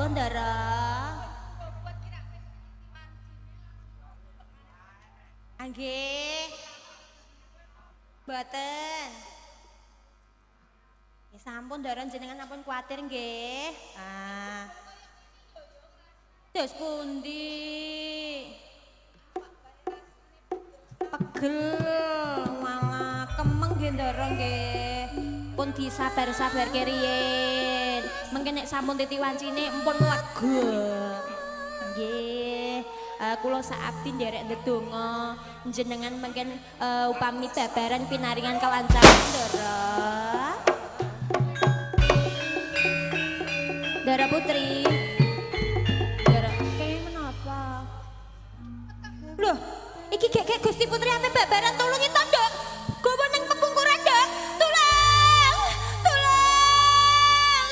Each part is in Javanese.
Monggo Ndara. Nggih. Mboten. Ya sampun Ndara jenengan ampun kuwatir nggih. Ah. Dos pundi? Pegel malah kemeng nggih Ndara nggih. Pun disabar-sabarke riyin. Mengke nek sampun titi wancine empun lega. Nggih. Kula saabdi nderek ndedonga jenengan mengken upami babaran pinaringan kelancaran Ndara. Ndara Putri. Ndara, kaya menapa? Loh, iki gek-gek Gusti Putri ame babaran tulungi to, Nduk. Gowo nang pepungkuran, Nduk. Tulung! Tulung!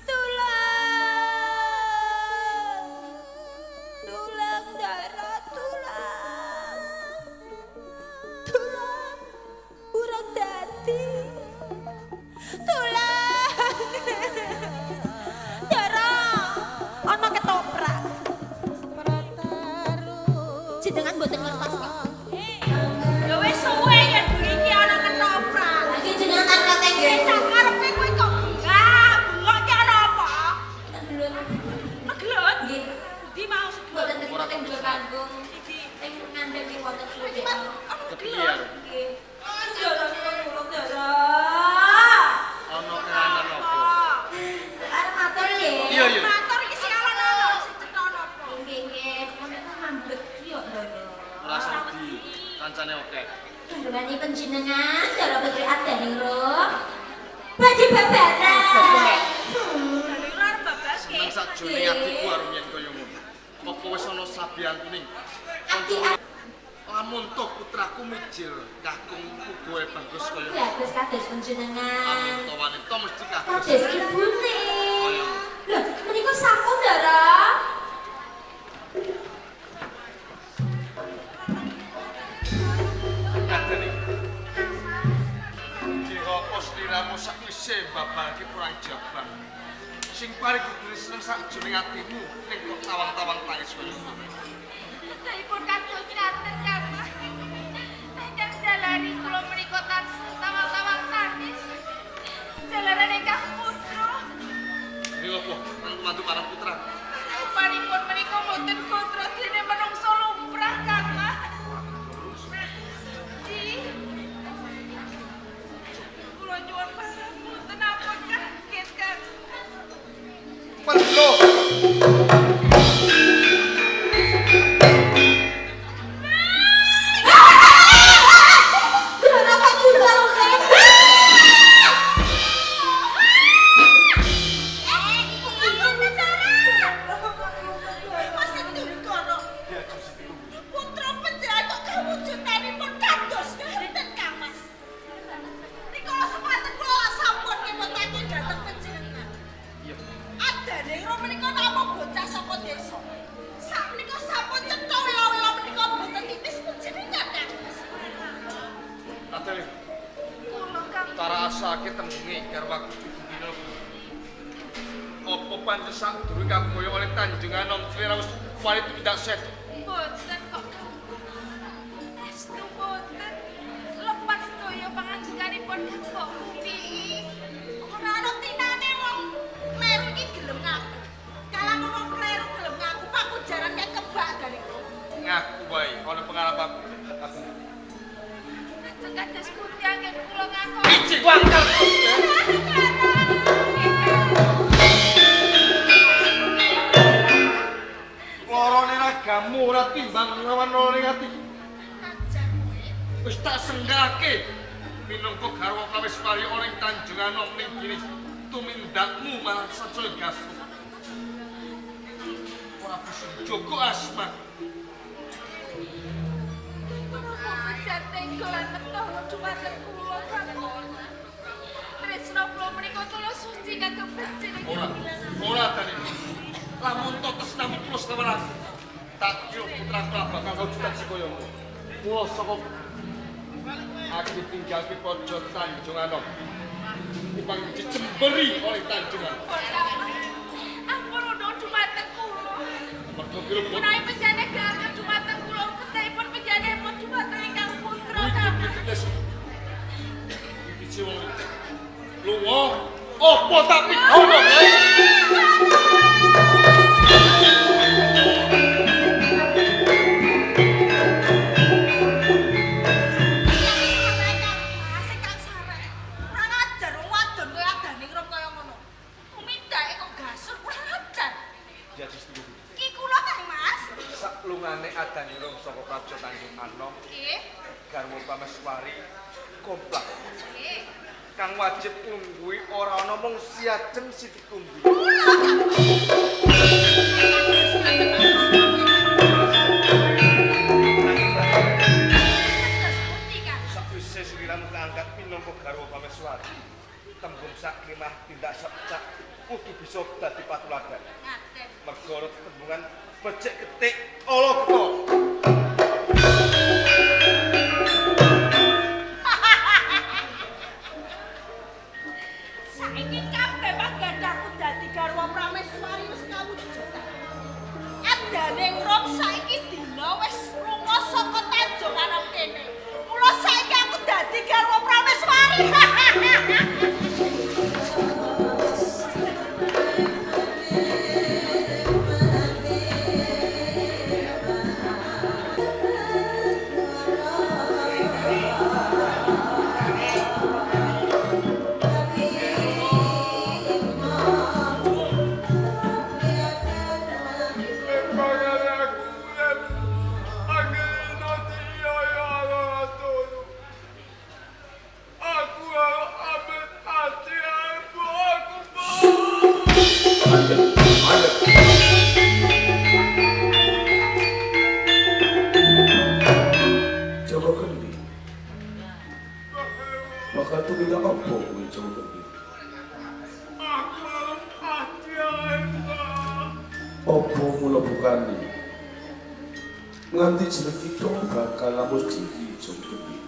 Tulung! Tulung, Ndara, tulung. Tulung. Urung dadi. Tulung. Ndara, ana ketoprak. Jenengan mboten ngertos kok. Ya wis suwe yen bengi iki ana ketoprak. Lagi jenengan tak ngerti nggih. Sing tak karepe kowe kok bengak, bengok iki ana apa? Gelut. Megelut? Nggih. Ndi mau segelut? Mboten trimo teng dhuwur panggung. Iki Teng ngandhap iki wonten suwe. Kepiye? Nggih. Ndara kula tulung Ndara. Ana kahanan apa? Arep matur nggih. Iya, iya. Matur iki sing alon-alon sing cetha napa? Nggih, nggih. Ngono mandek iki yo Ndara. Ora sedih, kancane akeh. Kandhane panjenengan Ndara Putri Adaningrum. Badhe babaran. Ora arep babaske. Seneng sakjroning atiku arep yen kaya ngono. Apa wis ana sabian kuning? Ati Lamun to putraku mijil kakung uga bagus kaya bagus kados panjenengan. Lamun to wanita mesti kados. Kados ibune. Lho, menika sampun Ndara. Kadene. Kira apa sliramu sakwise babarke perang Jabar. Sing paring kudune seneng sakjroning atimu ning kok tawang-tawang tangis kaya ngono. Kedahipun kados ngaten Kang Mas. Ingkang jalari kula menika tansah tawang-tawang tangis. Jalaran ingkang putra. Ini apa? Mantu marang putra. Rupanipun menika mboten gondro dene menungso lumrah Kang Mas. Di. Kula nyuwun pangapunten ampun kaget Kang. Perlu. Ndara kok budal Putra panjenengan kok kawujudanipun kados ngaten Kang Mas. Rikala semanten kula sampun ngemutake dhateng panjenengan. Iya. Adaningrum menika namung bocah saka desa. Sakmenika sampun cetha wela-wela menika mboten titis panjenengan Kang Mas. Adele, Kula Kang tara asake tembunge garwaku dina. Apa pancen sadurunge kaboyo oleh Tanjung Anom slira wis wali tumindak sedo? Mboten kok Kang. Estu mboten. Lepat sedaya pangandikanipun Kang Mbok Bumi. Ora ana tinane wong kleru iki gelem ngaku. Kalane wong kleru gelem ngaku pakujaran kaya kebak dariku. Ngaku wae ana pengalamanku. Aku Ajeng kados pundi anggen kula ngaku. Iji wakal. Lorone ragamu ora timbang nglawan lorone atiku. Ajar kowe. Wis tak senggake minangka garwa kawis wali ora ing Tanjung Anom ning kene tumindakmu malah sacara gasuk. Ora bisa njogo asma. Menapa bejat tega lan mentolo dumateng kula Kang. Tresna kula menika tulus suci kagem panjenengan. Ora, ora tani. Lamun to tresnamu tulus lawan aku. Tak kira putraku ora bakal kawujudan sing kaya ngono. Mula saka aku tinggalke pojok Tanjung Anom. Timbang dicemberi oleh Tanjungan. Ampun udah dumateng kula. Mergo kira menawi penjane gagal dumateng kula, ketahipun penjane pun dumateng ingkang putra. Iki wong lunga apa tak pidono? Lungane adanirung saka Praja Tanjung Anom. Nggih. Garwa Pameswari komplak. Nggih. Kang wajib nungguhi ora ana mung Siajeng Siti Kumbi. Sakwise sliramu kaangkat minangka garwa Pameswari, tembung sak kemah tindak sepcak kudu bisa dadi patuladan. Ngaten. Mergo ana tetembungan becik ketik ala geta. Saiki kabeh panggadhaku dadi garwa Prameswari wis kawujud. Andane ngrom saiki dina wis lunga saka Tanjung Anom kene. Mula saiki aku dadi garwa Prameswari. Apa mula bukani nganti jeneng kita bakal lamus ciwi Joko Kendi.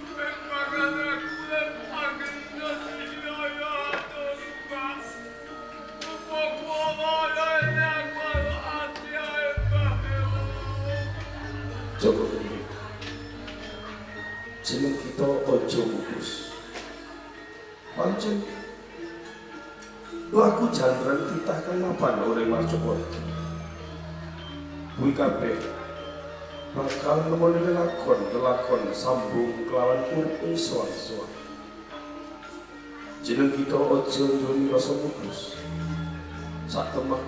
Joko Kendi, jeneng kita aja mupus. Pancen laku jantran titah kang mapan oleh Marcopati. Kuwi kabeh bakal nemoni lelakon sambung kelawan urip sowan-sowan. Jeneng kita aja nduweni rasa mupus. Sak temah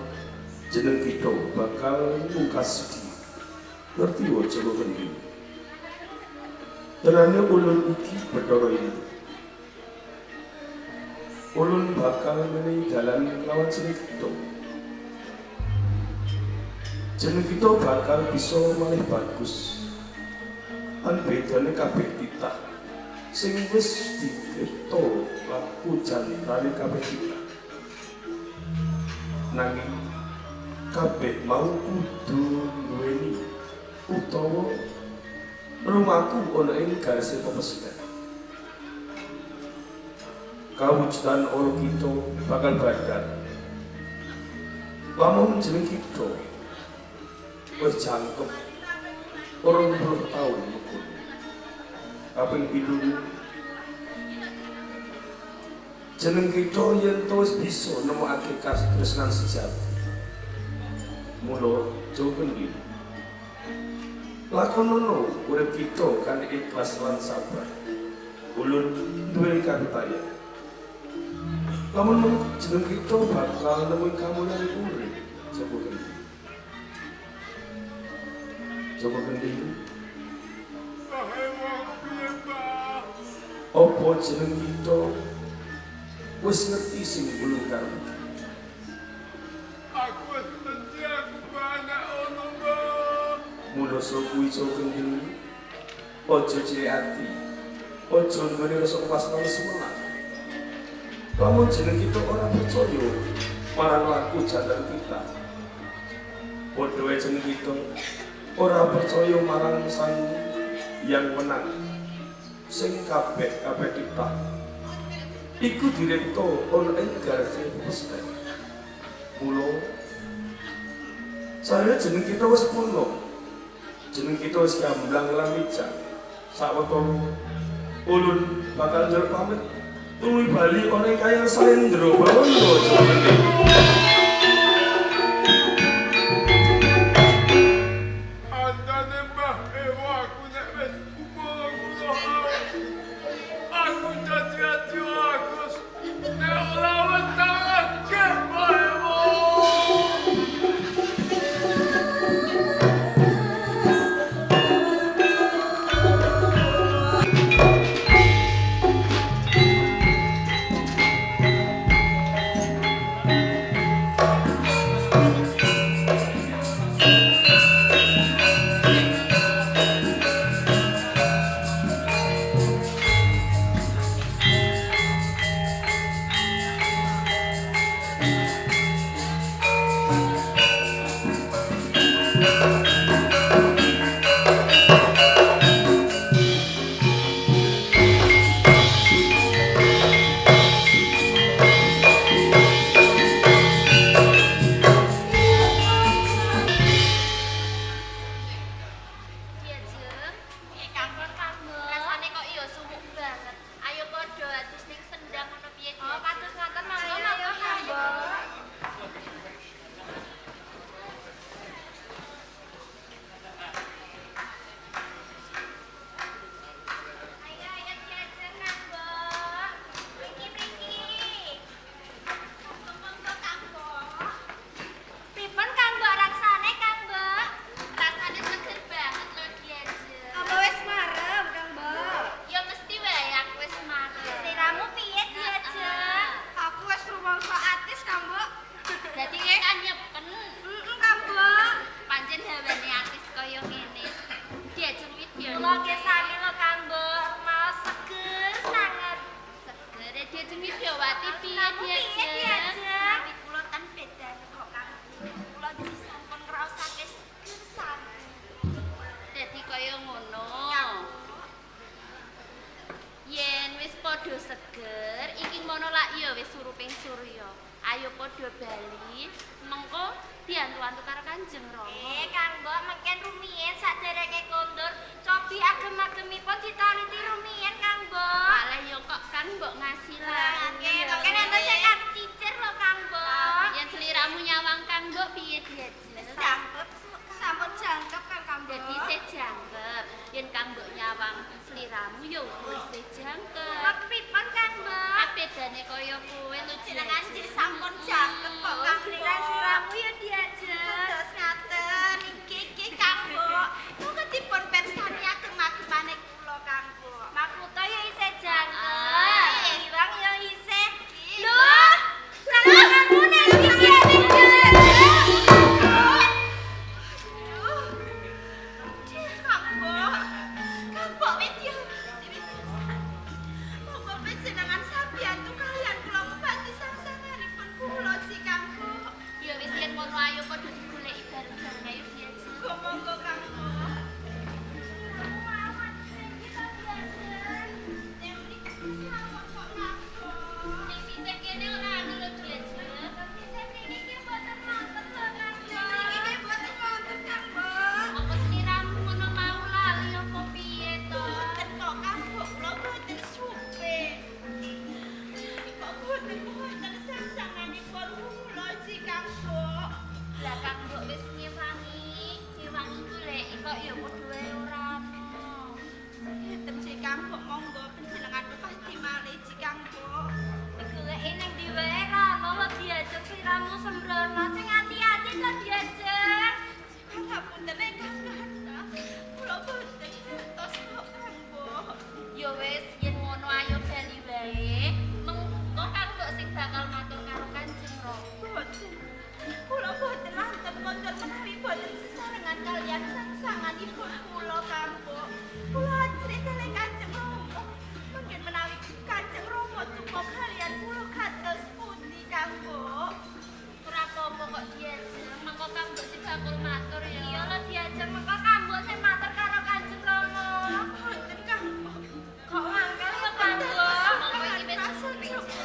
jeneng kita bakal mungkas sedih. Ngerti wae Joko Kendi. Tenane ulun iki Bathara ini. Ulun bakal menehi dalan kelawan jeneng kita. Jeneng kita bakal bisa malih bagus. Lan bedane kabeh titah sing wis dikripto laku jantrane kabeh titah. Nanging kabeh mau kudu nduweni utawa lumaku ana ing garis pepesinan. Kawujudan ora kita bakal badar. Lamun jeneng kita wis jangkep 20 taun mekun. Kaping 7 jeneng kita yen to wis bisa nemokake katresnan sejati. Mula Joko Kendi, lakonono urip kita kan ikhlas lan sabar. Ulun duwe kapitayan. Lamun jeneng kita bakal nemu kamulyan urip Joko Kendi. Joko Kendi, apa jeneng kita wis ngerti sing ulun karep? Aku wis benci aku anak ono, Mbah. Mula kuwi Joko Kendi, aja cilik ati, aja nggone rasa was lan sumelang. Lamun jeneng kita ora percaya marang laku jantan kita, padha wae jeneng kita ora percaya marang sang yang menang sing kabeh kabeh titah Iku diripta ana ing garse Pesthek. Mula saya jeneng kita wis purna. Jeneng kita wis gamblang lan mijak. Sawetara ulun bakal njaluk pamit tuluy bali ana ing kaya Salendra Bawana jenenge. Andane Mbah Ewa aku nek wis umur kula. Aku dadi ati Agus. Nek ora weteng akeh Mbah Ewa. Kok mangkel kok Kang Mbok?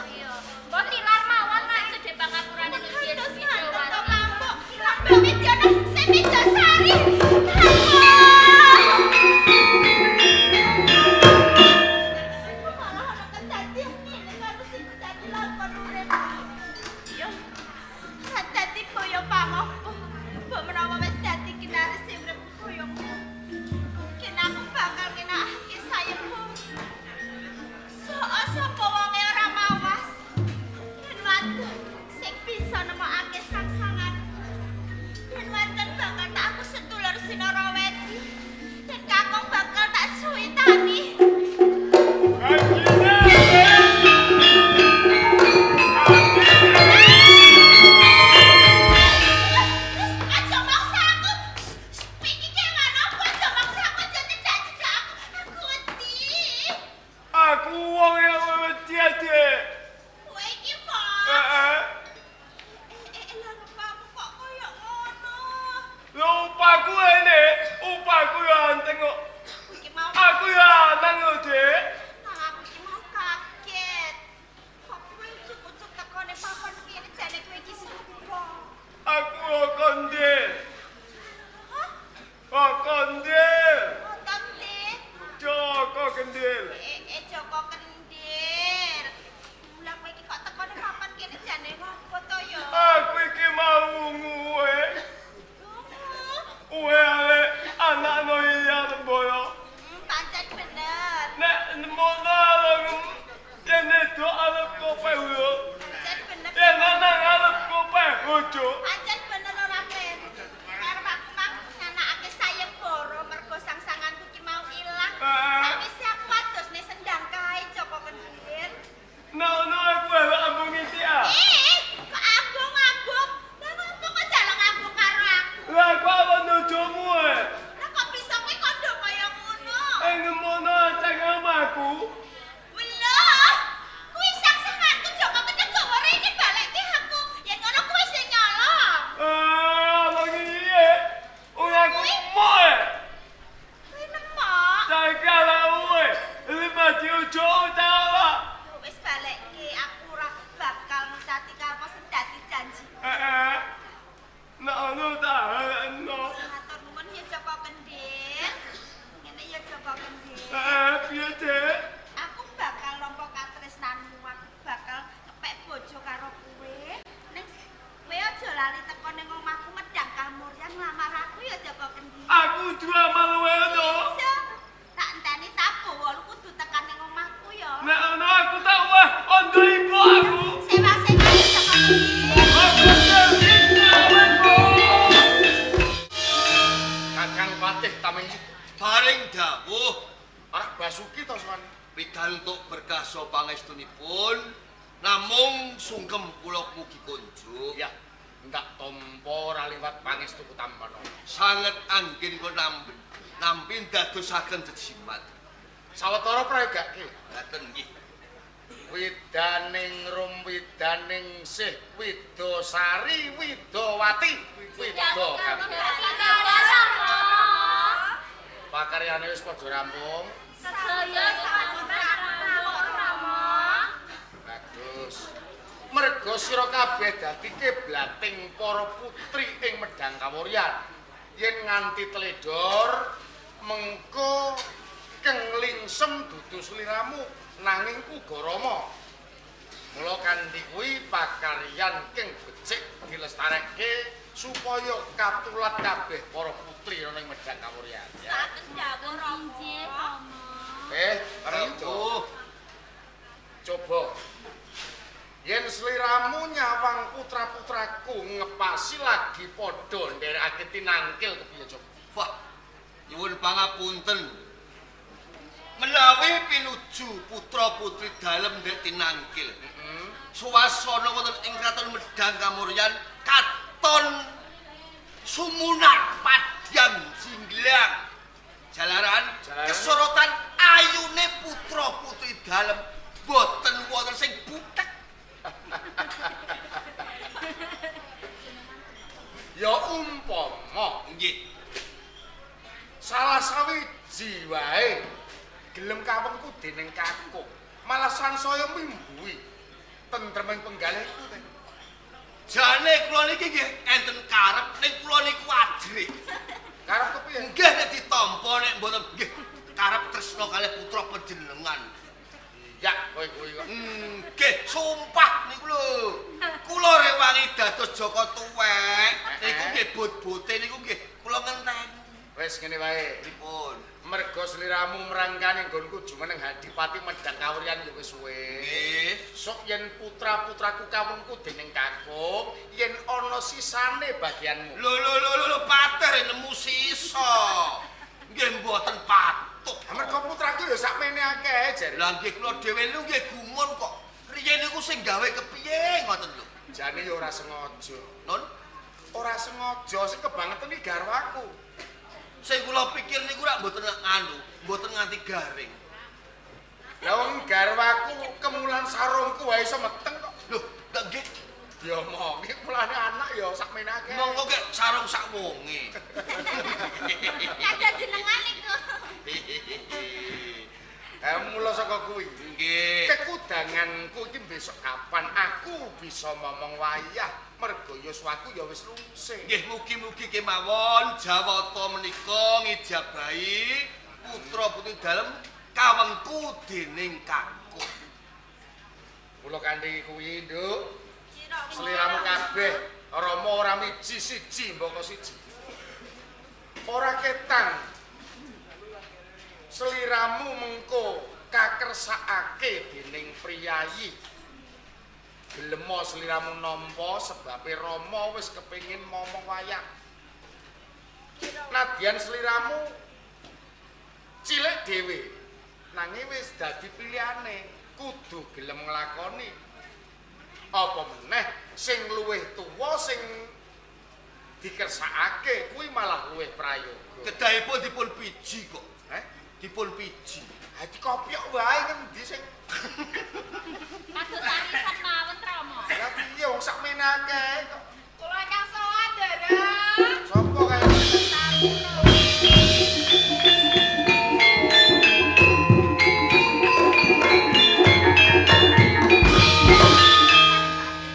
Jo. Pancen bener ora kleru. Karep aku mang nganakake sayembara mergo sang-sanganku ki mau ilang. Sawise aku adosne sendang kae Joko Kendil. No, aku elok ambung iki ah. Kok ambung-ambung? Lah ngopo kok jaluk ambung karo aku? Lah aku awon bojomu e. Lah kok bisa kowe kondo kaya ngono? Ngemono cangkem aku. Welah, kuwi sang-sanganku Joko Kendil gawa rene balekke aku. Yen ngono kuwi sing nyolong. Ah, wong iki. Ora aku moe. Kowe nemok. Cangkel kowe. Lima diujo ta ora? Wis balekke aku ora bakal ngucati karo sing dadi janji. Heeh. Nek ono ta ono. Matur nuwun ya Joko Kendil. Ngene ya Joko Kendil. Heeh, piye, Dek? Aku bakal nampa katresnanmu, aku bakal ngepek bojo karo kowe. Ning kowe aja lali teko ning omahku Medang Kamuryan nglamar aku ya Joko Kendil. Aku dua malu ono. Iya. Tak enteni tabuh wolu kudu tekan ning omahku ya. Nek ono aku tak wah ondo ibu aku. Sewa-sewa ya Joko Kendil. Aku Kakang Patih Tameng Paring dawuh Arak Basuki to sowan. Pidantuk berkah saha pangestunipun namung sungkem kula mugi kunjuk. Ya, enggak tampa ora liwat pangestu kutampana. Sanget anggen kula nampi nampi ndadosaken jejimat. Sawetara prayogake. Ngaten nggih. Widaning rum widaning sih widosari widowati wido kabeh. Pakaryane wis padha rampung. Sedaya sampun rampung, Rama. Bagus. Merga sira kabeh dadi kiblating para putri ing Medang Kawuryan. Yen nganti teledor mengko kenglingsem dudu sliramu nanging uga Rama. Mula kanthi kuwi pakaryan keng becik dilestarekke supaya katulat kabeh para putri ana ing Medang Kawuryan. Ya. Saken dawuh Rama. Ratu. Coba yen sliramu nyawang putra-putraku ngepasi lagi padha nderekake tinangkil kepiye coba? Wah, nyuwun pangapunten. Menawi pinuju putra-putri dalem ndek tinangkil. Suasana wonten ing kraton Medang Kamuryan katon sumunar padhang jinglang. Jalaran kesorotan ayune putra-putri dalem boten wonten sing butek. Ya umpama nggih salah sawiji wae gelem kawengku dening kakung malah sansaya mimbuhi tentreming penggalihku te. Jane kula niki nggih enten karep ning kula niku ajrih. Karep kepiye? Nggih nek ditampa nek mboten nggih karep tresna kalih putra panjenengan. Ya kowe kuwi kok. Nggih, sumpah niku lho. Kula rewangi dados Joko tuwek niku nggih bot-bote niku nggih kula ngenteni. Wis ngene wae. Pripun? Merga sliramu mrangkani nggonku jumeneng Hadipati Medang Kawuryan ya wis suwe. Nggih. Sok yen putra-putraku kawungku dening kakung, yen ana sisane bagianmu. Lho lho lho lho pater nemu sisa. Nggih mboten patuh. Merga putraku ya sakmene akeh jare. Lah nggih kula dhewe niku nggih gumun kok. Riyen niku sing gawe kepiye ngoten lho. Jane ya ora sengaja. Nun? Ora sengaja sing kebangetan iki garwaku. Sing kula pikir niku rak mboten anu, mboten nganti garing. Lah wong garwaku kemulan sarungku wae iso meteng kok. Lho, lha nggih. Diomongi mulane anak ya sakmene akeh. Monggo kek sarung sak wonge. Kada jenengan niku. Mula saka kuwi. Nggih. Kekudanganku iki besok kapan aku bisa momong wayah merga yuswaku ya wis lungsing. Nggih mugi-mugi kemawon Jawata menika ngijabahi putra-putri dalem kawengku dening kakung. Mula kanthi kuwi, Nduk. Sliramu kabeh Rama ora miji siji mbaka siji. Ora ketang. Sliramu mengko kakersakake dening priyayi. Gelemo sliramu nampa sebabe Rama wis kepengin momong wayang. Nadyan sliramu cilik dhewe, nanging wis dadi pilihane, kudu gelem nglakoni. Apa meneh sing luwih tuwa sing dikersakake kuwi malah luwih prayoga. Kedahipun dipun piji kok. Heh? Dipun piji. Ha dikopyok wae ngendi sing kados arisan mawon Rama. Lah piye wong sakmene akeh kok. Kula ingkang sowan, Ndara. Sopo kae?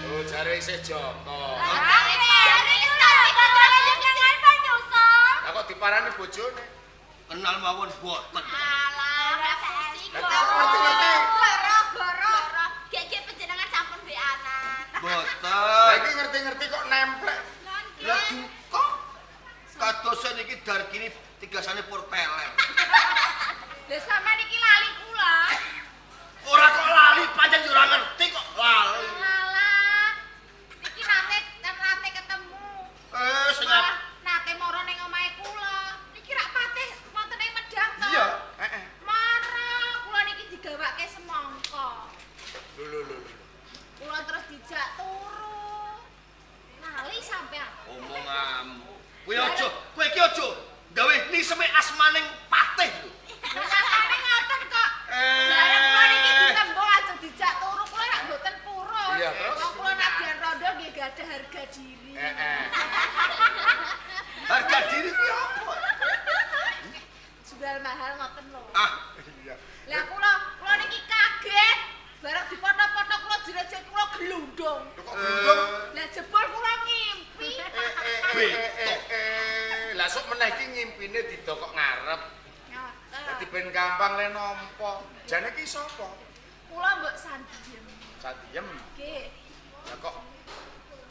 Oh, jare isih Joko. Lah kok diparani bojone? Kenal mawon boten. Alah, ngerti-ngerti. Goro-goro. Gek-gek panjenengan sampun weanan. Boten. Lah iki ngerti-ngerti kok nemplek. Lah duka. Kadose niki darkini tigasane pur peler. Lah sampean iki lali kula. Ora kok lali, pancen yo ora ngerti kok lali. Alah. Niki nate ketemu. Sing nate moro ning omahe kula. Niki rak patih wonten ing Medang to. Iya, heeh. Mara kula niki digawake semangka. Lho lho lho. Kula terus dijak turu. Lali sampean. Omonganmu. Kowe aja, kowe iki aja gawe niseme asmaning patih lho. Nyatane ngoten kok. Lah kula niki ditembung aja dijak turu, kula rak mboten purun. Iya, terus? Wong kula nadyan rondo nggih gadah harga diri. Heeh. Harga diri kuwi apa? Jual mahal ngoten lho. Ah, iya. Lah kula niki kaget bareng dipotok-potok kula jerit-jerit kula gelundung. Lho kok gelundung? Lah jebul kula ngimpi. Lah sok meneh iki ngimpine didokok ngarep. Ngoten. Dadi ben gampang le nampa. Jane iki sapa? Kula mbok sandiem. Sandiem. Nggih. Lah kok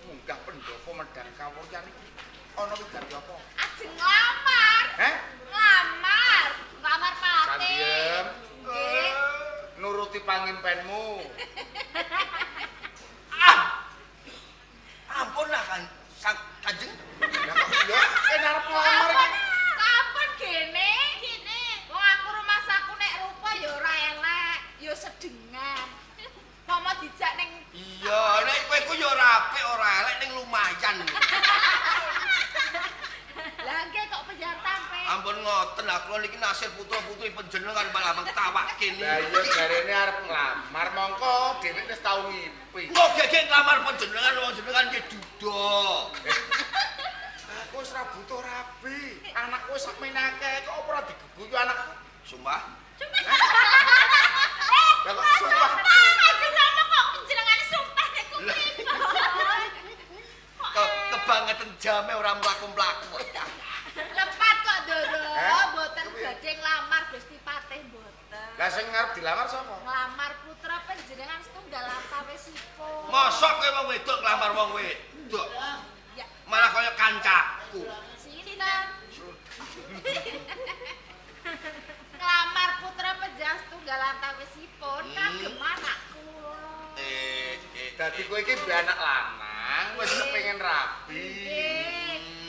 munggah pendopo Medang Kawuryan iki ana wigapi apa? Ajeng nglamar. Heh? Nglamar. Nglamar patih. Sandiem. Nggih. Nuruti pangimpenmu. Ah. Ampun lah kan sang Kanjeng. Lah kok ya kene arep nglamar iki. Kapan gene? Gene. Wong aku rumasaku nek rupa ya ora elek, ya sedengan. Momo dijak ning Iya, nek kowe ku ya ora apik, ora elek ning lumayan. Lah nggih kok penjatan pe. Ampun ngoten, lah kula niki nasir putra-putri panjenengan malah mengtawake niki. Lah iya jarene arep nglamar mongko dheweke wis tau ngimpi. Kok gegek nglamar panjenengan wong jenengan nggih duda. Aku wis ora butuh rabi. Anakku wis sakmene akeh kok ora diguguyu anakku. Sumpah. Lah kok sumpah. Ajeng Rama kok panjenengane sumpah niku pripun? Kebangetan jame ora mlaku-mlaku. Lepat kok Ndoro, mboten badhe nglamar Gusti Patih mboten. Lah sing arep dilamar sapa? Nglamar putra panjenengan setunggal antawisipun. Mosok kowe wong wedok nglamar wong wedok? Ya. Malah kaya kancaku. Sinten? Nglamar putra panjenengan setunggal antawisipun kagem anak kula. Dadi kowe iki mbek anak lanang wis kepengin rabi.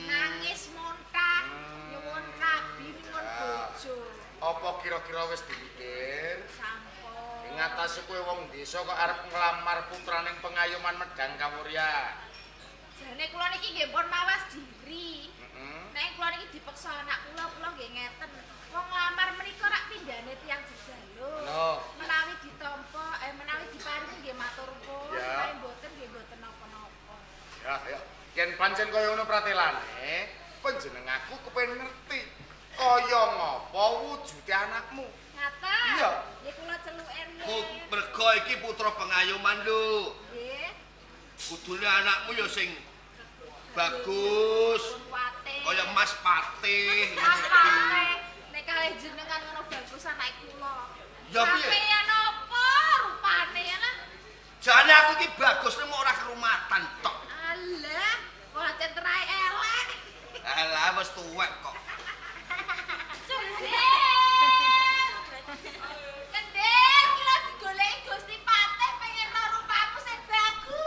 Nangis muntah, nyuwun rabi, nyuwun bojo. Apa kira-kira wis dipikir? Sampun. Ing atase kowe wong desa kok arep nglamar putraning pengayoman Medang Kawuryan. Jane kula niki nggih pun mawas diri. Nek kula niki dipeksa anak kula, kula nggih ngeten. Wong nglamar menika rak pindhane tiyang jejaluk. Menawi ditampa, menawi diparingi nggih matur nuwun, menawi mboten nggih mboten napa-napa. Ya, ya. Yen pancen kaya ngono pratelane, panjenenganku kepengin ngerti kaya ngapa wujude anakmu. Ngaten. Iya. Nggih kula celuke riyen. Mergo iki putra pengayoman lho. Nggih. Kudune anakmu ya sing bagus. Kaya Mas Patih. Mas Patih. Nek kalih jenengan ngono bagus anake kula. Ya piye? Sampeyan apa rupane ya lah? Jane aku iki bagus nek ora kerumatan tok. Alah, ora centrae elek. Alah wis tuwek kok. Kendel. Kendel, kula digoleki Gusti Patih pengen ro rupamu sing bagus.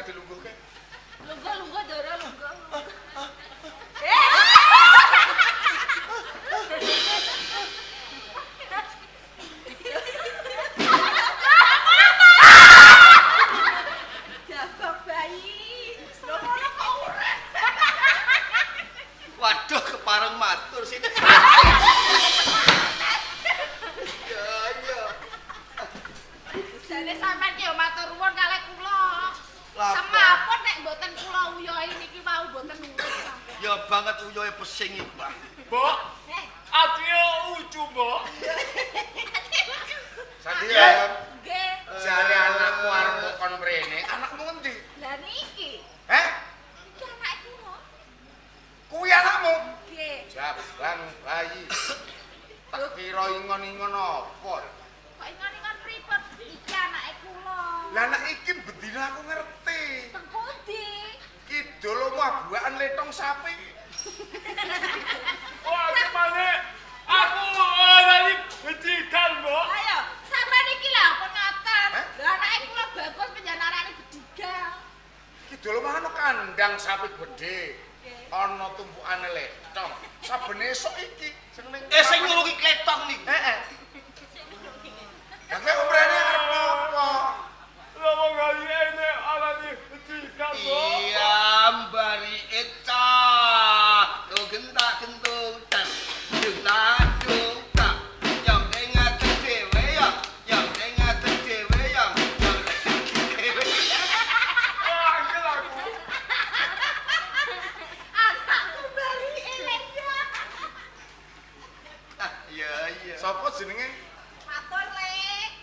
Ayo dilungguhke. Lungguh-lungguh Ndoro lungguh. Jabok bayi. Semono kok urip. Waduh kepareng matur sih. Ya ya. Jane sampean ki yo matur nuwun kalih kula. Semaput nek mboten kula uyohi niki wau mboten urip sampean. Ya banget uyohe pesing iki, Mbah. Mbok. Atine ucu, Mbok. Sandian. Nggih. Jare anakmu arep mbok kon mrene, anakmu ngendi? Lah niki. Heh? Iki anake kula. Kuwi anakmu? Nggih. Jabang bayi. Tak kira ingon-ingon apa? Kok ingon-ingon pripun? Iki anake kula. Lah anak iki bendina aku ngerti. Teng pundi? Kidul omah buakan letong sapi. Wah, kemane? Aku ora iki bedigal, Mbok. Ayo, sampean iki lha apa ngoten? Lah anake kula bagus penjenarane bedigal. Kidul omah ana kandang sapi gedhe. Ana tumpukane letong. Saben esuk iki sing ning sing nulungi kletong niku. Heeh. Lah kowe umrene arep apa? Lah wong kali ene arane bedigal, Mbok. Iya, mbari eca. Tuh gentak gentung tan. Dung dung tak. Yang ngaten dhewe ya. Yang ngaten dhewe ya. Yang dhewe. Angel aku. Anakku bari elek ya. Ah, iya iya. Sapa jenenge? Matur, Le.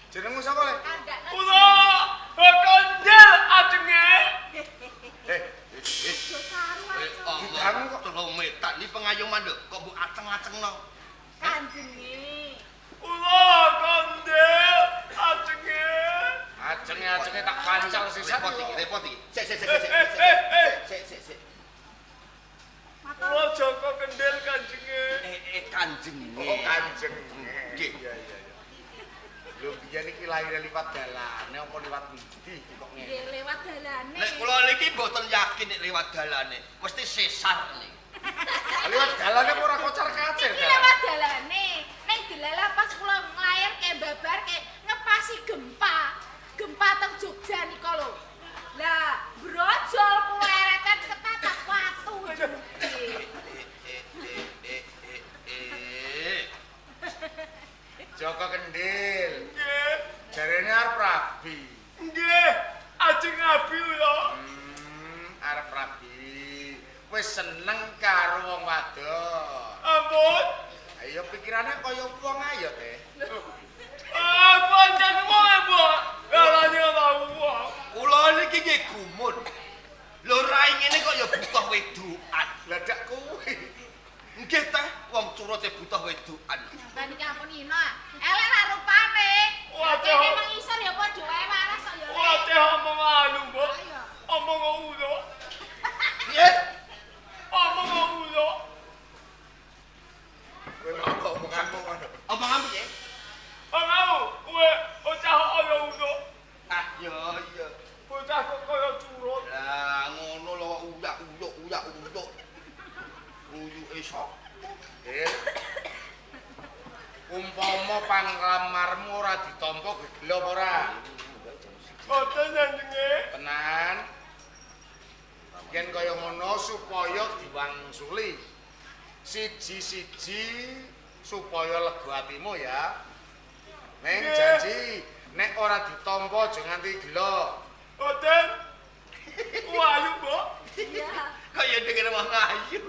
Jenengmu sapa, Le? Kandakno. Kula kandel ajenge. Eh, Aja saru aja. Didangu kok. Trometan iki pengayoman lho, kok mbok aceng-acengno. Kanjenge. Kula kandel ajenge. Acenge-acenge tak pancal sisan. Repot iki, repot iki. Sik sik sik sik. Sik sik sik. Matur. Kula Joko Kendil kanjenge. Kanjenge. Oh, kanjenge. Nggih. Iya iya iya. Lho biyen iki lahir liwat dalane apa liwat ndi kok ngene? Nggih lewat dalane. Nek kula niki mboten yakin nek lewat dalane, mesti sesar niki. Liwat dalane apa ora kocar-kacir? Iki lewat dalane. Ning delala pas kula nglair ke babar ke ngepasi gempa. Gempa teng Jogja nika lho. Lah, brojol kula ereten ketatap watu. Joko Kendil. Nggih. Jarene arep rabi. Nggih, ajeng rabi lho. Arep rabi. Wis seneng karo wong wadon. Ampun. Ayo pikirane kaya wong ayo teh. Aku pancen wong, Mbok. Larane ora wong. Kula niki nggih gumun. Lho rai ngene kok ya butuh wedokan. Lah dak kuwi. Nggih teh, wong curute butuh wedokan. Sampeyan iki ampun ino. Elek ra rupane. Waduh. Kene mengisor ya padha wae waras kok ya. Lek. Wah, omong anu, Mbok. Ayo. Omong ulo. Piye? Omong ulo. Kowe mau omonganmu ngono. Omongan piye? Omong kowe bocah ana ulo. Ah, ya iya. Bocah kok kaya curut. Lah ngono lho uyak uyuk uyak uyuk. Uyuke sok. Umpama panglamarmu ora ditampa gegelo apa ora? Boten jenenge. Tenan. Yen kaya ngono supaya diwangsuli. Siji-siji supaya lega atimu ya. Ning janji nek ora ditampa aja nganti gelo. Boten. Ayu, Mbok. Iya. Kaya denger wong ayu.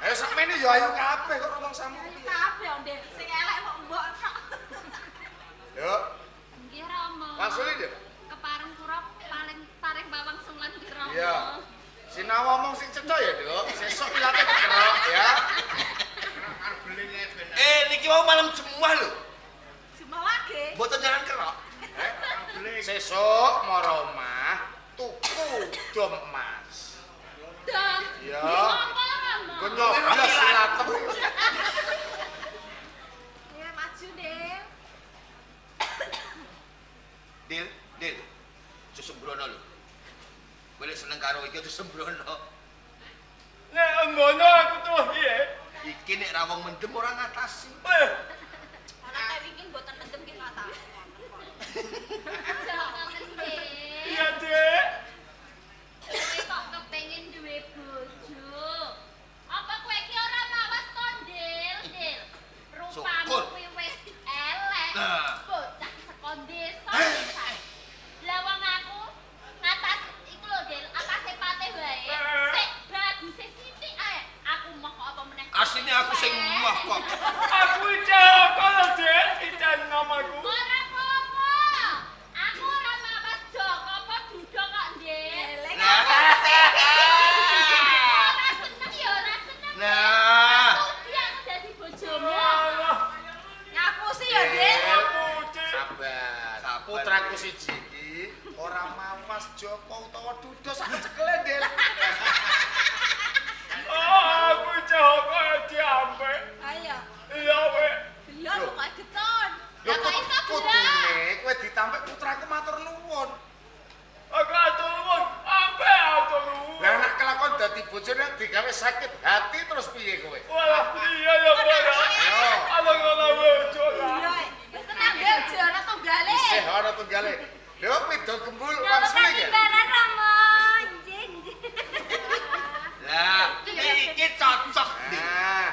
Ayo sakmene ya ayu kabeh kok rumangsamu. Ayu kabeh Ndek. Sing elek kok mbok tok. Yo, Nggih Rama. wangsuli Ndek. Kepareng kula paling paring pawangsulan nggih Rama. Iya. Sinau omong sing cetha ya, Nduk. Sesuk ilate dikerok ya. Niki mau malam jemuah lho. Jumawa ge. Mboten jalan kerok. Sesuk mara omah tuku dom emas. Dong. Iya. Nggih napa Rama? Engko nyoblos ilatem. Ya maju, Ndek. Dil, Dil. Aja sembrono lho. Kowe lek seneng karo iki aja sembrono. Nek ngono aku tuh piye? Iki nek ra wong mendem ora ngatasi. Ana nek wingi mboten mendem ki ngatasi. Iya, Dek. Kowe kok kepengin duwe bojo? Apa kowe iki ora mawas to, Ndil? Ndil. Rupamu kuwi wis elek. Bocah saka desa pisan. Lah wong aku ngatas iku lho, Ndil, atase pate wae. Sik baguse sithik ae. Aku moh kok apa meneh. Asline aku sing moh kok. Aku Joko lho, Dek. Ican namaku. Ora apa-apa. Aku ora mawas Joko apa duda kok, Ndil. Ora seneng ya ora seneng. Nah. Sudi aku dadi bojomu. Ngapusi ya, Dik. Sabar. Putraku siji iki ora mawas Joko utawa duda sak cekele, Ndil. Oh, aku Joko diampe. Ayo. Iya, we. Gelem kok geton. Lho kok iso kudune kowe ditampik putraku matur nuwun. Aku atur nuwun, ampe atur nuwun. Lah nek kelakon dadi bojone digawe sakit hati terus piye kowe? Walah, iya ya, Pak. Ala ngono bojo lah. Iya. Wis tenang, Ndil, aja ana tunggale. Isih ana tunggale. Lho Mido Gembul langsung iki. Katimbaran Rama. Nggih, nggih. Lah, iki cocok, Dik.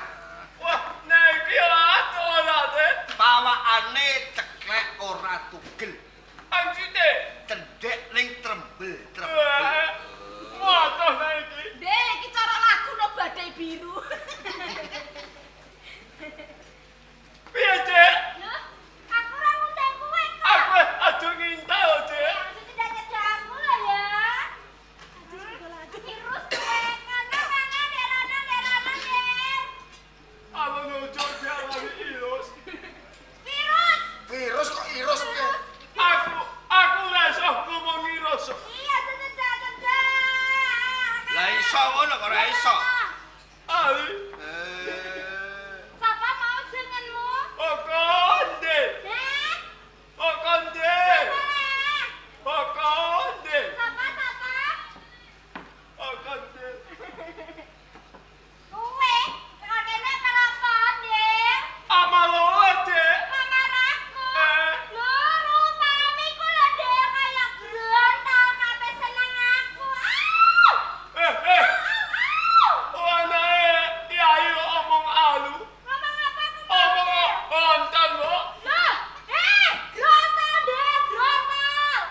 Wah, nek iki ora ora, Dek. Pawakane ceklek ora tugel. Anjite cendhek ning trembel, trembel. Waduh nek iki. Dek, iki cara lagu no badai biru. Piye, Dek? Lho, aku ora ngundang kowe kok. Aku aja ngintel, Dek. Aja cedak-cedak aku lho ya. Virus kowe ngono ngono derana derana der. Alon ojo diarani irus. Virus. Virus kok irus piye? Aku ora iso ngomong irus. Iya, cedak-cedak. Lah iso ngono kok ora iso. Ali. Sapa mau jenengmu? Okonde. Heh? Okonde. Okonde. Sapa sapa? Okonde. Kowe teko kene kenapa, Ndil? Amaloe, Dek. Lamar aku. Lho, rupane iku lho, Ndil, kaya grontol kabeh seneng aku. Au! Eh, eh. Au! Oh, anake yai omong alu. Ngomong apa aku? Omong onten kok. Lho, eh, grontol, Ndil, grontol.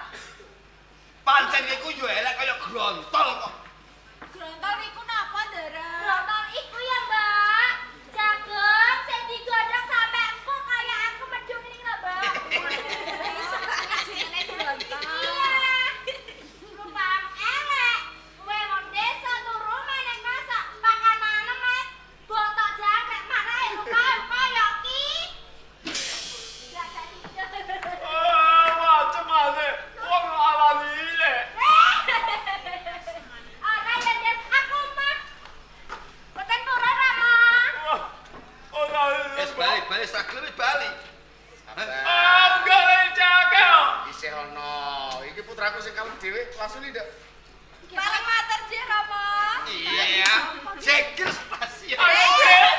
Pancen iku yo elek kaya grontol kok. Grontol iku napa, Ndara? Grontol iku ya, Mbak. Jagung sing digodhog sampe empuk kaya aku medhun ini lho, Mbak. Iso jenenge grontol. Iya. Rupam elek. Kowe wong desa turu meneng masak panganan mek botok jangkrik marahe rupam kaya ki. Gak jadi. Ah, macem-macem. Wong alani le. Ora ya, Des. Aku mah. Boten purun, Rama. Wah, ora. Wis bali, bali sak wis bali. Sabar. Ah, enggak le cakel. Isih ana. Iki putraku sing kalem dhewe langsung nduk. Pareng matur, Jih, Rama. Iya. Jeger spasial. Ayo, Dek.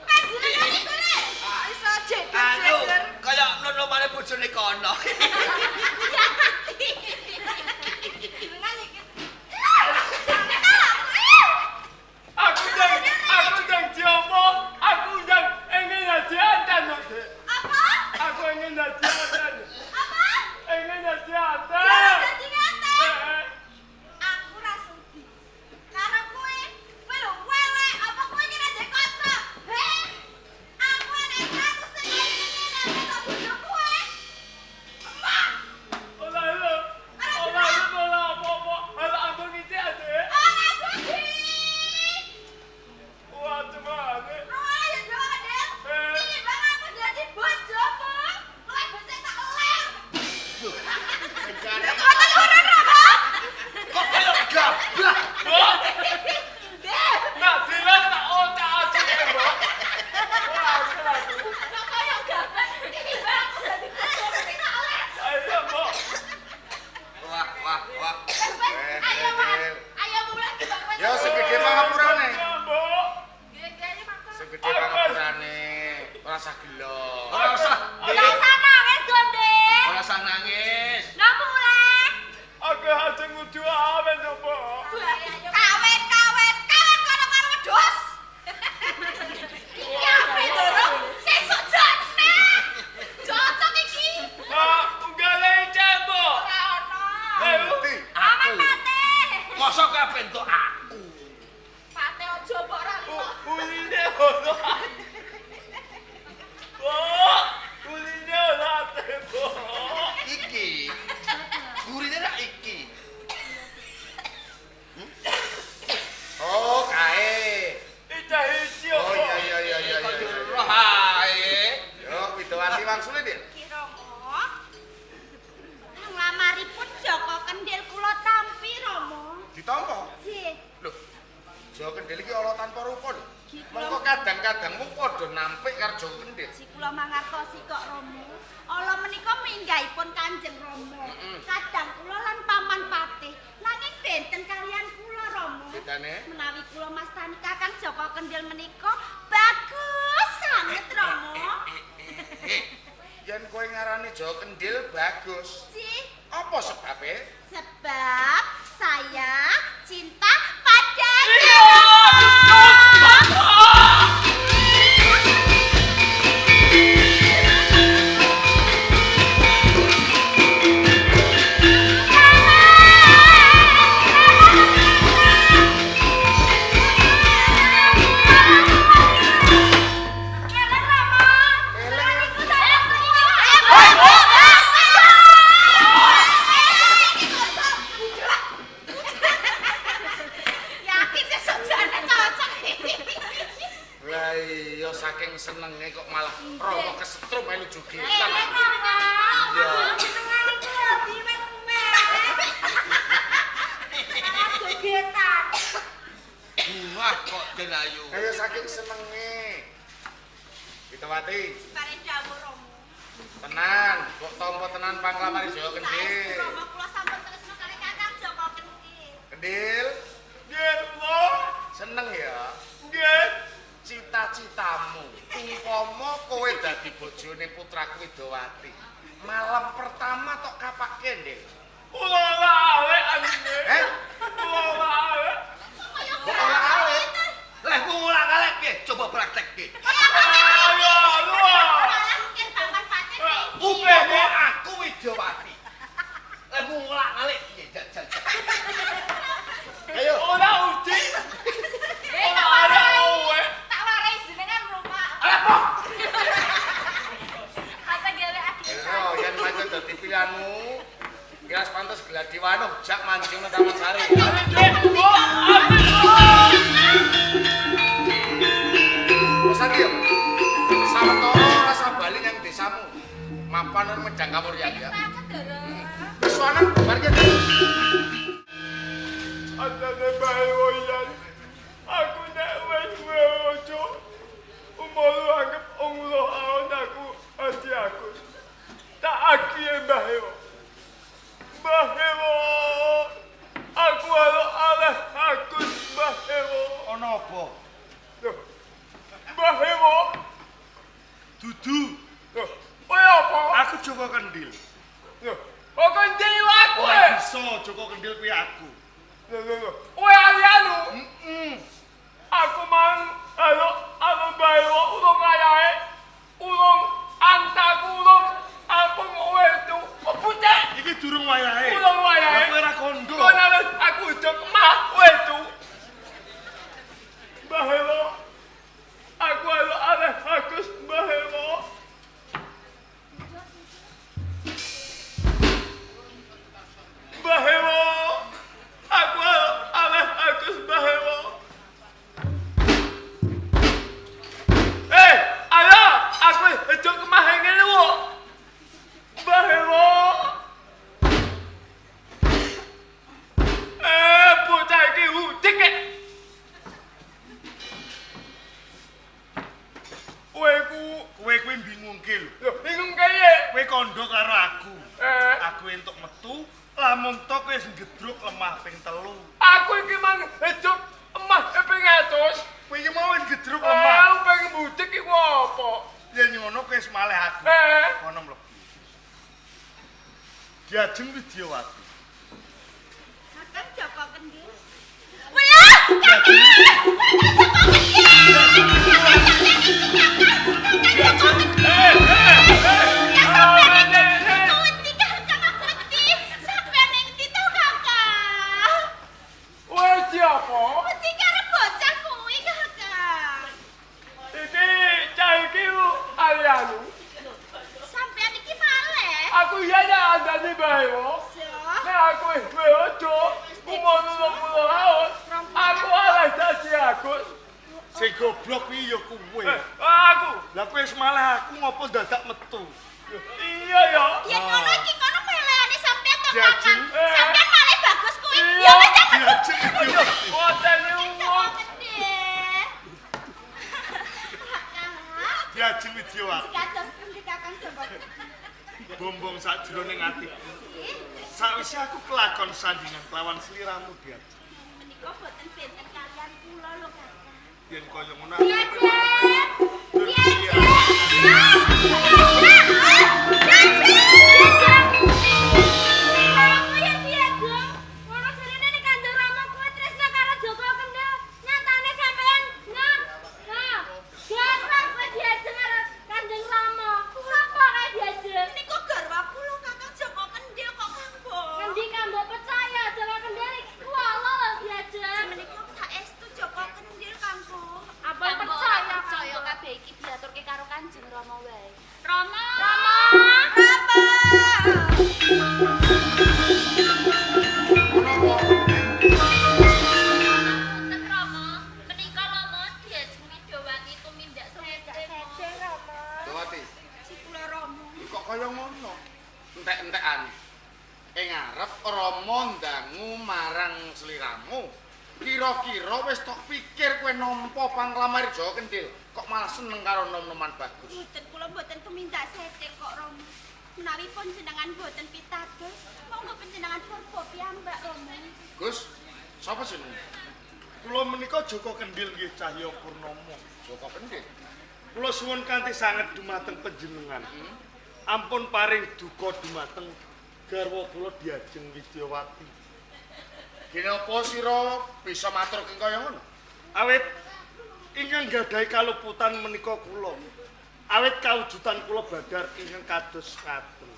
Panjenengan iku le. Iso Anu, jeger-jeger. kaya nono-mane bojone kono. Jenengan iki. Aku ndang diomong, aku ndang ingin dadi antan, Dek. Apa? Aku ingin dadi antan. Apa? Ingin dadi antan. Jangan dadi nganten. Eh, Aku ora sudi. Karo kowe, kowe lho welek, apa kowe iki ra ndek kaca? Heh? Aku nek ratu sing ngene nek bojo kowe. Emah, Widawati wangsule, Dik. Ki Rama. Panglamaripun Joko Kendil kula tampi, Rama. Ditampa? Nggih. Lho. Joko Kendil iki ala tanpa rupa lho. Mongko kadang-kadangmu padha nampik karo Joko Kendil. Si kula mangertosi kok, Rama. Ala menika minggahipun Kanjeng Rama. Kadang kula lan Paman Patih nanging benten kalian kula, Rama. Bedane? Menawi kula mastani Kakang Joko Kendil menika bagus sanget, Rama. Yen kowe ngarani Joko Kendil bagus. Nggih. Apa sebabe? Sebab saya cinta padanya. Saking senenge kok malah Rama kesetrum melu jogetan. Iya. Senengane ku lho diwek-wek. Jogetan. Wah kok Den Ayu. Ayo saking senenge. Widawati. Paring dawuh Rama. Tenan, kok tampa tenan panglamare Joko Kendil. Rama kula sampun tresna kalih Kakang Joko Kendil. Kendil. Nggih, Rama. Seneng ya? Nggih. Cita-citamu umpama kowe dadi bojone putraku Widawati. Malam pertama tok kapake, Ndil. Ora alek anjene. Eh? Ora alek. Kok ora alek? Lah ora alek piye? Coba praktekke. Ayo, Umpama aku Widawati. Lah ora alek piye jajal. Ayo. Ora uji. Ora alek kowe. Oh, yen pancen dadi pilihanmu, kira pantes gladi wanuh jak mancing nang Taman Sari. Bosan yo. Sawetara rasa bali nang desamu. Mapan nang Medang Kawuryan ya. Wis wanan bar ki. Andane bae woyan. Aku nek wis bojo. Umur anggap Allah aon aku ati aku. Tak aki Mbah Ewo. Mbah Ewo. Aku alo aleh aku Mbah Ewo. Ana apa? Loh. Mbah Ewo. Dudu. Loh, kowe apa? Aku Joko Kendil. Loh, kok Kendil aku? Ora bisa Joko Kendil kuwi aku. Lho lho lho. Kowe alianu? Heeh. Aku mang alo alo Mbah Ewo urung ayahe. Urung antaku urung aku kowe itu pucek. Iki durung wayahe. Durung wayahe. Kowe ora kondo. Kono aku ujuk mah kowe itu. Mbah Ewo. Aku alo aleh Agus Mbah Ewo. Mbah Ewo. Aku alo aleh Agus Mbah Ewo. Eh, ayo aku ujuk kemah ngene lho. Mbah Ewo. Eh, bocah iki udik. Kowe kuwi bingungke lho. Lho, bingung piye? Kowe kandha karo aku. Aku entuk metu, lamun to kowe wis ngedruk lemah ping 3. Aku iki mang ngedruk lemah ping 100. Kowe iki mau wis ngedruk lemah. Aku pengen budik iku apa? Yen ngono kowe wis malih aku. Kono mlebu. Diajeng Widyawati. Kakang Joko Kendil. Welah, Kakang! Kakang Joko Kendil! Kakang Joko Kendil! Kakang Joko Kendil! Kakang aku wedi, Kakang. Sampeyan ning ndi to, Kakang? Wedi apa? Wedi karo bocah kuwi, Kakang. Iki cah iki alianu. Sampeyan iki maleh. Aku iya ya andane Mbah Ewo. Nek aku duwe ojo, umur 20 tahun, aku aleh dadi Agus. Sing goblok kuwi ya kowe. Aku. Lah kowe wis malah aku ngopo dadak metu. Iya ya. Yen ngono iki ngono melehane sampean to Kakang. Sampean malah bagus kuwi. Ya wis tak metu. Wotene wong. Diajeng Widyawati. Kados pundi Kakang Joko? Bombong sakjroning atiku. Sawise aku kelakon sandingan kelawan sliramu Diajeng. Menika boten benten kalian kula lho Kakang. Yen kaya ngono. Diajeng. Diajeng. Aku ya Diajeng. Ngono jarene nek Kanjeng Rama kuwi tresna karo Joko Kendil. Nyatane sampean nah. Nah, garwa kowe Diajeng karo Kanjeng Rama. Sapa kae Diajeng? Niku garwa kula Kakang Joko Kendil kok Kang Bo. Ngendi Kang mbok percaya Joko Kendil iki kuwala lho Diajeng. Menika saestu Joko Kendil Kang Bo. Apa percaya percaya kabeh iki diaturke karo Kanjeng Rama wae. Rama. Rama. Rama. Punten Rama, menika Rama Diajeng Widowati tumindak sedhe Rama. Widowati. Si kula Rama. Kok kaya ngono? Entek-entekane. Ing ngarep Rama ndangu marang sliramu. Kira-kira wis tok pikir kowe nampa panglamar Joko Kendil, kok malah seneng karo nom-noman bagus. Mboten kula mboten tumindak sedhe kok Rama. Menawi panjenengan mboten pitados, monggo panjenengan purba piyambak Rama. Gus, sapa jenenge? Kula menika Joko Kendil nggih Cahya Purnomo. Joko Kendil. Kula suwun kanthi sanget dumateng panjenengan. Ampun paring duka dumateng garwa kula Diajeng Widyawati. Kenapa sira bisa maturke kaya ngono? Awit ingkang gadhahi kaluputan menika kula. Awit kawujudan kula badhar ingkang kados ngaten.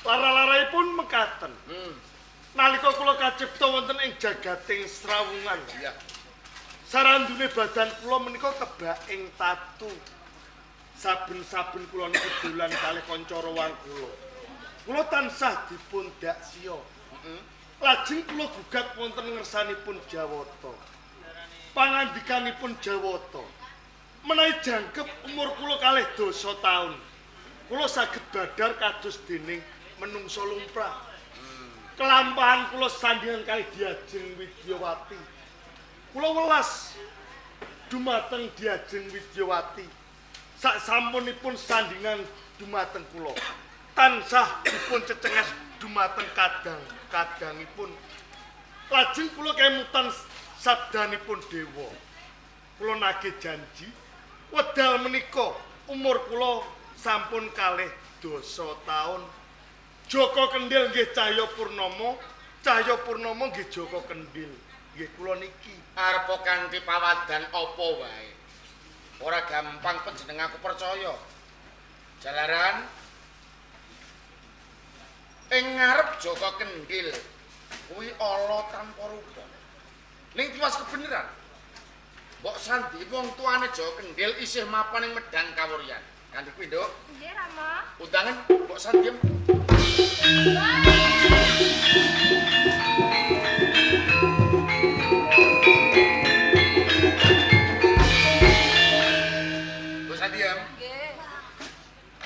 Lara-larahipun mekaten. Nalika kula kacipta wonten ing jagating srawungan. Iya. Sarandune badan kula menika kebak ing tatu. Saben-saben kula niku dolan kalih kanca rowang kula. Kula tansah dipun daksiya. Lajeng kula gugat wonten ngersanipun Jawata. Pangandikanipun Jawata, menawi jangkep umur kula 12 taun, kula saged badhar kados dening menungsa lumrah. Kelampahan kula sandingan kalih Diajeng Widyawati. Kula welas dumateng Diajeng Widyawati. Sak sampunipun sandingan dumateng kula, tansah dipun cecenges dumateng kadang-kadangipun. Lajeng kula kemutan sabdanipun dewa. Kula nagih janji wedal menika umur kula sampun 12 taun. Joko Kendil nggih Cahya Purnomo, Cahya Purnomo nggih Joko Kendil. Nggih kula niki arepa kanthi pawadan apa wae. Ora gampang panjenengan aku percaya. Jalaran ing ngarep Joko Kendil kuwi ala tanpa rupa. Ning tiwas kebeneran. Mbok sandi wong tuane Joko Kendil isih mapan ing Medang Kawuryan. Kanthi kuwi, Nduk. Nggih, Rama. Undangan mbok sandi. Mbok sandi. Nggih.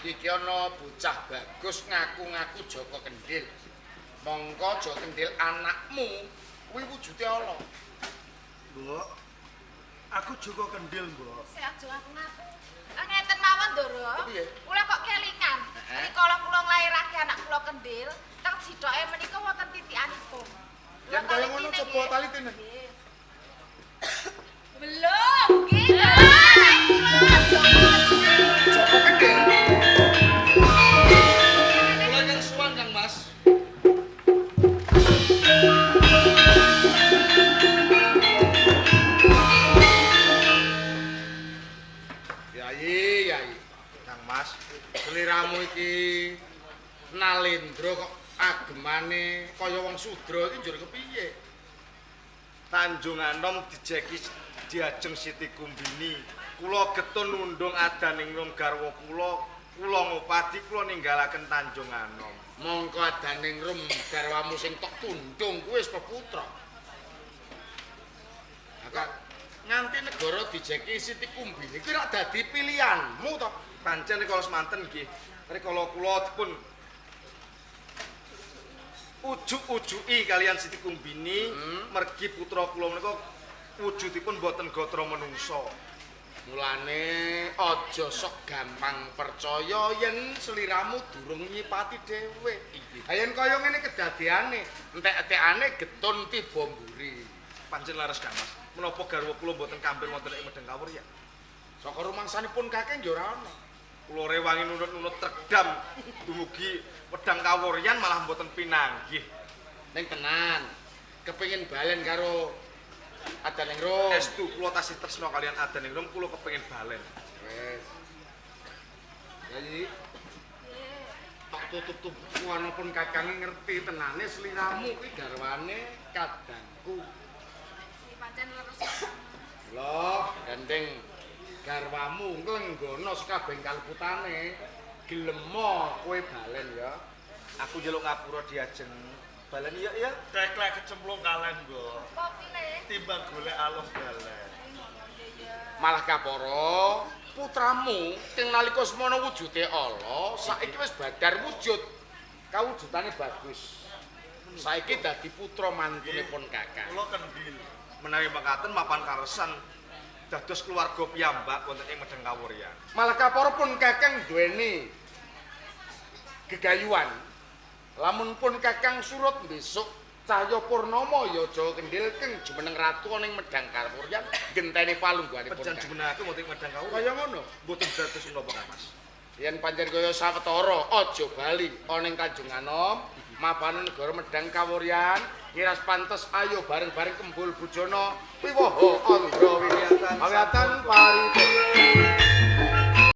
Iki ana bocah bagus ngaku-ngaku Joko Kendil. Mongko Joko Kendil anakmu kuwi wujude ala. Mbok, aku Joko Kendil, Mbok. Sik aja ngaku-ngaku. Ngeten mawon, Ndoro. Kula kok kelingan. Rikala kula nglairake anak kula Kendil, teng jithoke menika wonten titikanipun. Yen kaya ngono coba talitine. Belum, nggih. Anak kula Joko Kendil. Kula ingkang suwan, Kang Mas. Yai, yai. Kang Mas, seliramu iki Nalendra kok agemane kaya wong sudra iki njur kepiye? Tanjung Anom dijeki Diajeng Siti Kumbini. Kula getun nundung adaning rum garwa kula, kula ngopadi kula ninggalaken Tanjung Anom. Mongko adaning rum garwamu sing tok tundung kuwi wis peputra. Kakak, Nganti negara dijeki Siti Kumbini kuwi rak dadi pilihanmu to. Pancen rikala semanten nggih. Rikala kula dipun ujuk-ujuki kalian Siti Kumbini mergi putra kula menika wujudipun boten gatra menungsa. Mulane aja sok gampang percaya yen sliramu durung nyipati dhewe. Ha yen kaya ngene kedadeane, entek-entekane getun tiba mburi. Pancen laras Kang Mas. Menapa garwa kula boten kampir wonten ing Medang Kawuryan? Saka rumangsanipun kakek ya ora ana. Kula rewangi nunut-nunut tredam dumugi Medang Kawuryan malah mboten pinanggih. Ning tenan, kepengin balen karo Adaningrum. Estu kula tasih tresna kalian Adaningrum, kula kepengin balen. Wis. Yayi. Tok tutup-tutup ana pun kakange ngerti tenane sliramu kuwi garwane kadangku. Iki pancen leres. Lho, gandeng garwamu engko nggono sakabeh kalputane. Gelemo kowe balen ya. Aku njaluk ngapura diajeng. Balen iya iya. Teklek kecemplung kalen, Mbok. Apa pile? Timbang golek alus balen. Malah kapara putramu sing nalika semono wujude ala, saiki wis badar wujud. Kawujudane bagus. Saiki dadi putra mantunipun kakang. Kula kendhil. Menawi mekaten mapan karesan dados keluarga piyambak wonten ing Medang Kawuryan. Malah kapara pun kakang duweni gegayuhan. Lamun pun kakang surut besok Cahya Purnama ya aja kendhil keng jumeneng ratu ana ing Medang Kawuryan genteni palungguhanipun. Pancen jumenengake wonten ing Medang Kawuryan. Kaya ngono. Mboten dados menapa Kang Mas. Yen pancen kaya sawetara aja bali ana ing Tanjung Anom, mapane negara Medang Kawuryan, ngiras pantes ayo bareng-bareng kembul bujana wiwaha andra wiyatan paripurna.